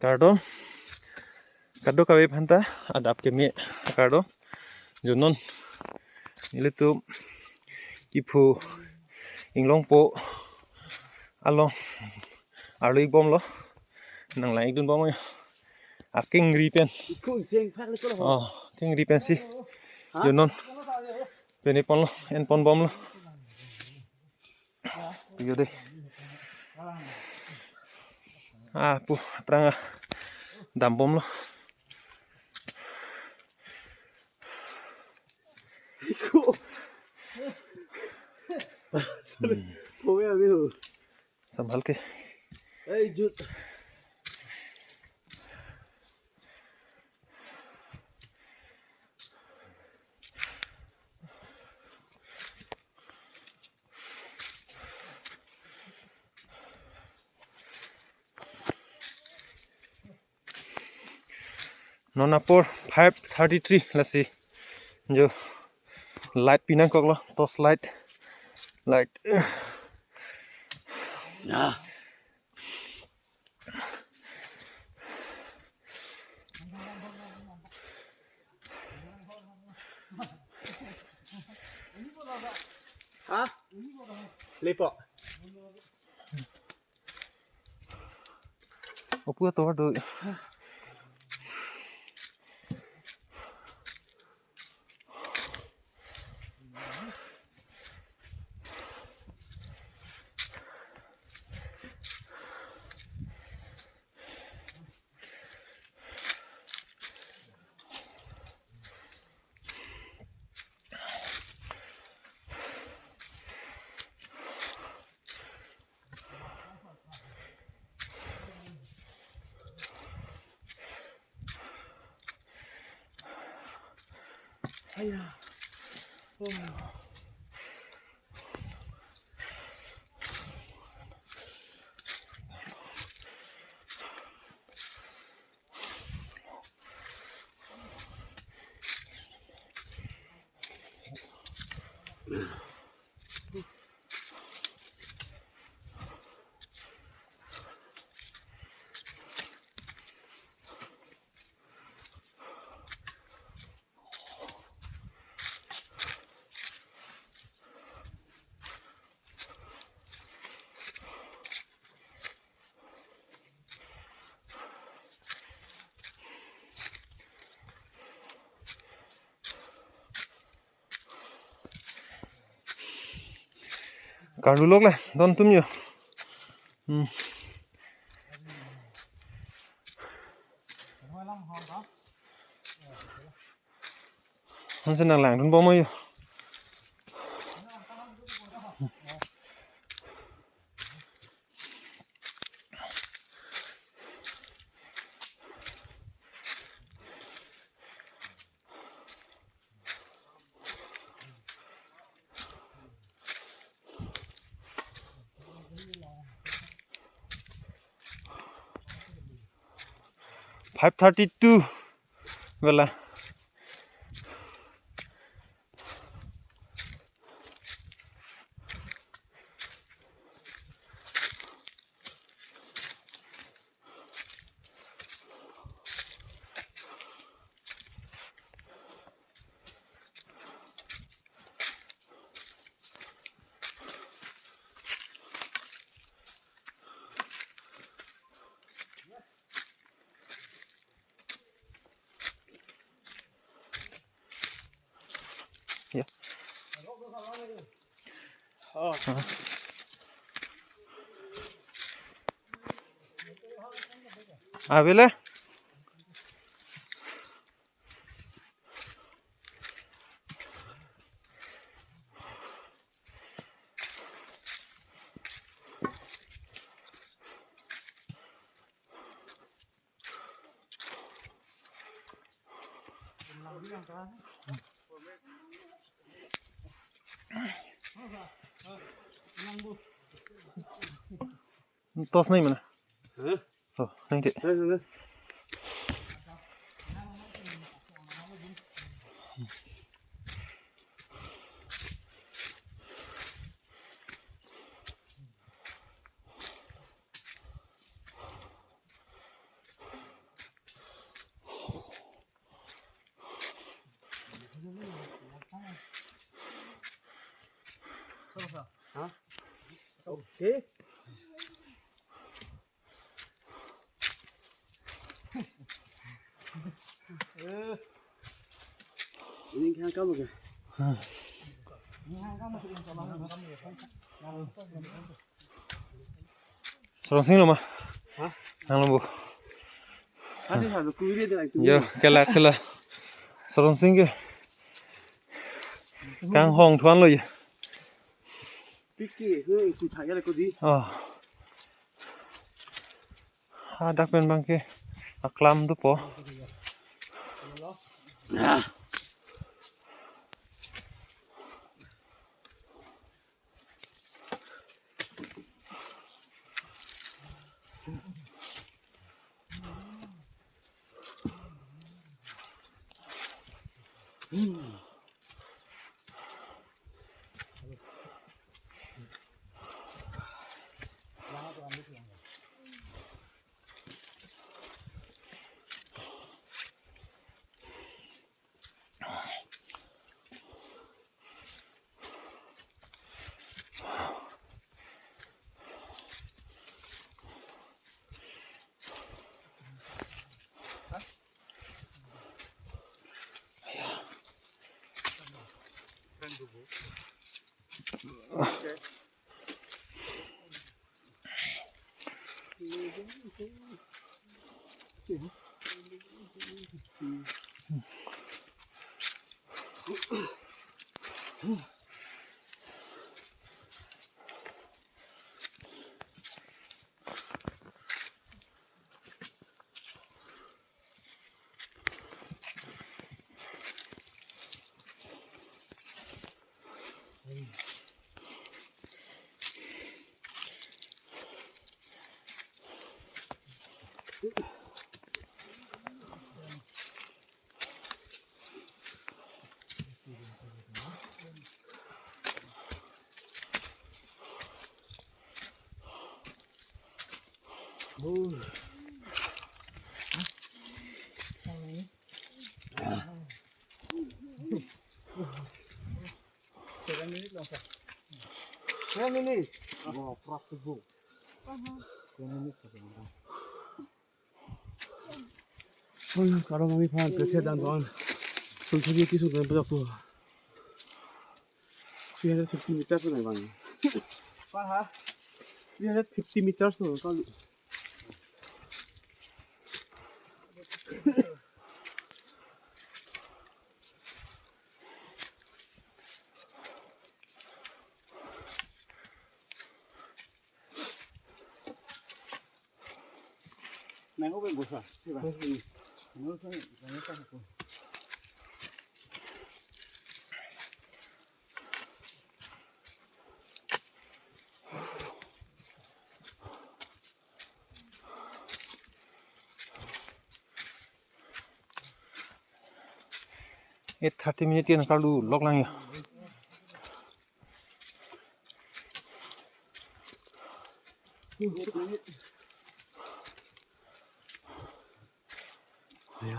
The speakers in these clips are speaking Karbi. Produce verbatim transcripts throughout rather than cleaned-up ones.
Kardom. Kadokave aphanta adap keme kardom. Jo non nelitum iphu Inglongpo along arlo-ik bomlo. Nanglang-ik dun bom. Akengri pen. Ikung cheng phak le ko lo. Oh, kengri pensi. Jo non pene ponlo, en pon bomlo. Yo dei. Ah, pu, aphrang, ah, dam bomlo. Ikung. Sorry. Kove ave ho. Sambhal ke. Hey, Jut. Non apor five thirty-three lasi. Jo light pinangkoklo, torch light. Light. Ya. Ha? Lepo. Opu ator do. Karlu lok le, don atum jo. Hmm. Hansen nanglang dun bom jo. Five thirty-two bela. Ya. Oh. Avele. Torch nai mana? Hah? Oh, nai te. Nai, nai, nai. Eh? Ini kang kamu ke? Sarong Sing lo ma? Hah? Nang lo bu. Kasih satu kulit lagi tu. Yo, kelat sela. Sarong Sing ke. Kang hong thuan lo ya. Piki, hu, isi thaya le kodi. Oh. Hadak pen bang ke aklam dopo. Seven minutes lang, sir. Seven minutes. Wow, prap tu bu. Seven minutes ka lang. Hola, karo mami phan, kese dan bang. Sum sum ki sum kan pajak tu. Three hundred fifty meters na bang. Pa ha? Three hundred fifty meters na kali. Nang ko bengko sa, di ba? Nang ko sa, nang ko sa ko. Eight thirty minute ke nangkarlu lok lang ya. Ya.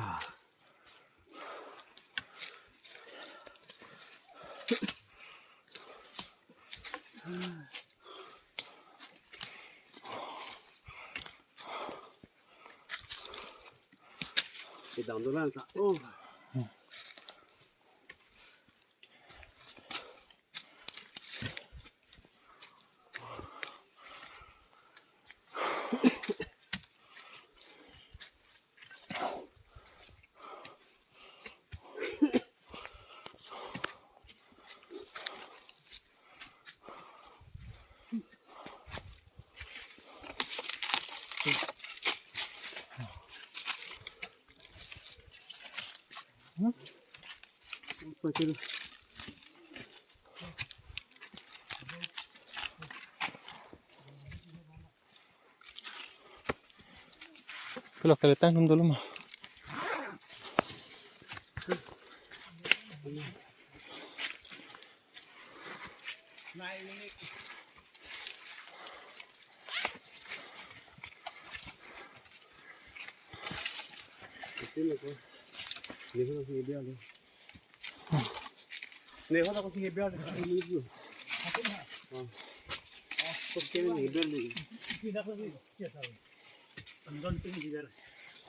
Sedang dolang tak? Oh. Pilo kali tang dum dulu ma.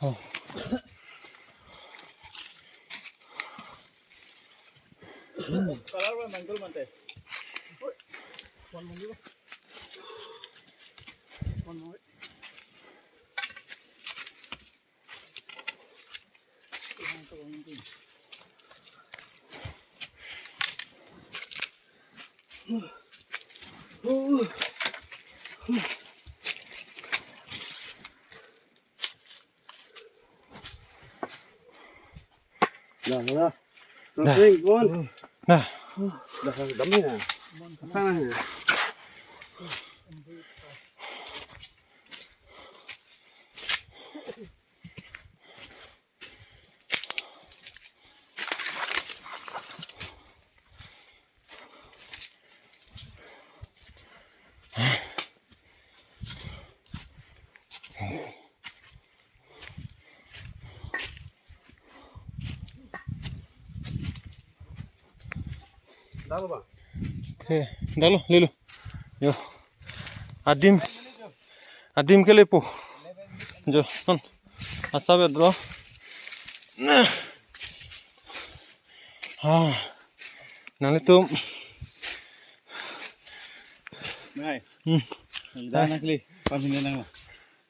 Oh. Dah, dah. Nah. Something, go on. Nah. Dah, damai na. Sana ya. Dalo ba? He, dalo, lelo. Yo. Adim. Adim kelepo. Jo, non. Asap ya, bro. Nah. Ah. Nanglitum. Nai. Hmm. Dah, nangkli. Pan sini nang.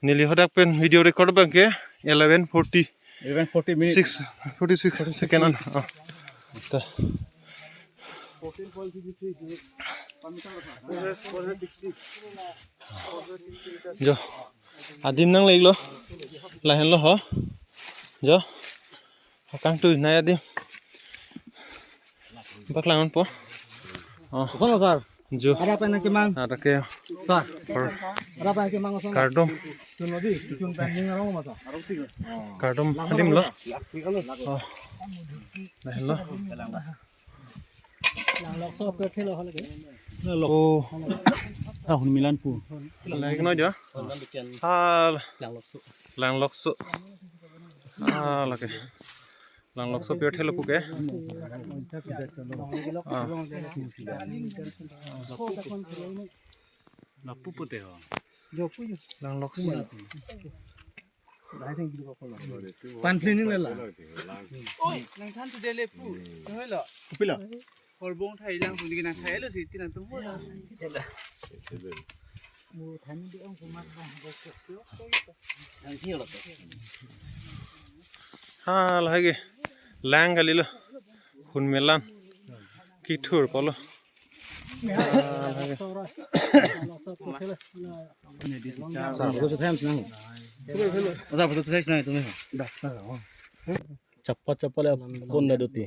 Neli hadak pen video record abang ke eleven forty. Eleven forty minutes. Six, forty-six second an. Ah. Ta. Jo. Adim nang lek lo. Lahenlo ho. Jo. Akangtui nai adim. Bak lang po. Oh. Kosonlo, sir? Jo. Ada apa yang kimang? Ada ke. Sir. Ada apa yang kimang, sir? Kardom. Chun nodi, chun pen ning arong masa. Kardom adim lo. Oh. Lahenlo. Langlokso apirthe lo hal ke. Oh. Ah, Hunmilan pu. Lek no jo. Ah. Langlokso. Langlokso. Ah, lake. Langlokso apirthe lo pu ke. Ah. Lapu pute ho. Langlokso. Pan cleaning lela. Oi, nangthan tu dele pu. Nahoi lo. Kupilo? Horbong thai lang pu ni nang thai lo si ti nangtum ho lo. Ha, lahai ke. Lang kalilo. Hunmilan. Kithur polo. Sir, photo uthai nang. Sir, photo uthai nang, tumi. Chappa chappa le phone da duti.